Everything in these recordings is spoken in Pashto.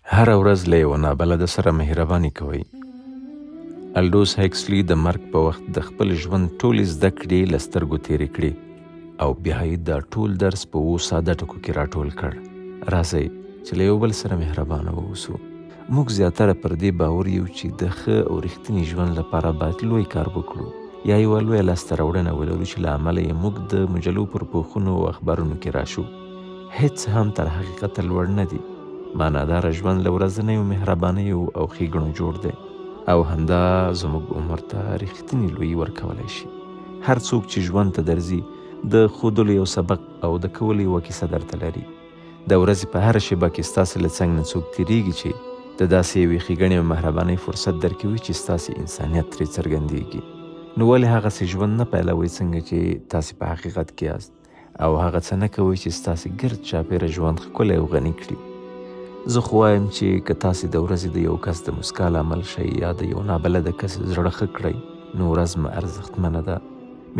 هره ورځ له یوه نابلده سره مهرباني کوئ. الډوس هکسلي د مرګ په وخت د خپل ژوند ټولې زده کړې له سترګو تېرې کړې او بیا یې دا ټول درس په اوو ساده ټکو کې راټول کړ. راځئ چې له یو بل سره مهربانه واوسو. موږ زیاتره پر دې باور یو چې د ښه او رښتیني ژوند لپاره باید لوی کار وکړو یا یوه لویه لاسته راوړنه ولرو چې له امله یې موږ د مجلو پر پوښونو او اخبارونو کې راشو. هېڅ هم تر حقیقته لوړ نه دي. معناداره ژوند له ورځنیو مهربانیو او ښېګڼو جوړ دی او همدا زموږ عمر ته رښتینې لویي ورکولی شي. هر څوک چې ژوند ته درځي، د ښودلو یو سبق او د کولو یوه کیسه درته لري. د ورځې په هره شېبه کې ستاسې له څنګ نه څوک تېرېږي چې د داسې یوې ښېګڼې او مهربانۍ فرصت درکوي چې ستاسې انسانیت ترې څرګندېږي. نو ولې هغسې ژوند نه پیلوئ څنګه چې تاسې په حقیقت کې یاست؟ او هغه څه نه کوئ چې ستاسې ګرد چاپېره ژوند ښکلی او غني کړي. زه خو وایم چې که تاسې د ورځې د یو کس د موسکا لامل شئ یا د یو نابلده کس زړه ښه کړئ، نو ورځ مو ارزښتمنه ده.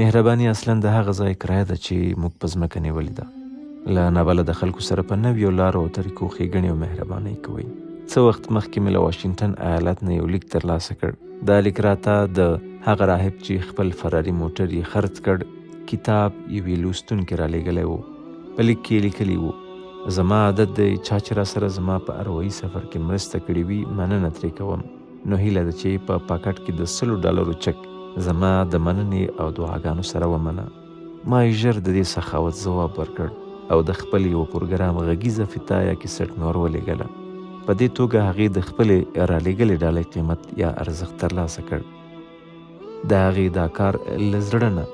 مهرباني اصلا د هغه ځای کرایه ده چې موږ په ځمکه نیولې ده. له نابلده خلکو سره په نویو لارو او طریقو ښېګڼې او مهربانۍ کوئ. څه وخت مخکې مې له واشنګټن ایالت نه یو لیک ترلاسه کړ. دا لیک راته د هغه راهب چې خپل فراري موټر یې خرڅ کړ، کتاب یوې لوستونکې رالېږلی و. په لیک کې یې لیکلي وو، زما عادت دی چا چې راسره زما په اروایي سفر کې مرسته کړې وي مننه ترې کوم، نو هیله ده چې په پاکټ کې د سلو ډالرو چک زما د مننې او دعاګانو سره ومنه. ما یې ژر د دې سخاوت ځواب ورکړ او د خپل یوه پروګرام غږیزه فتا یا کیسټ مې ور ولېږله. په دې توګه هغې د خپلې رالېږلې ډالۍ قیمت یا ارزښت ترلاسه کړ. د هغې دا کار له زړه نه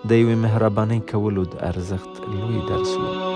د یوې مهربانۍ کولو د ارزښت لوی درس و.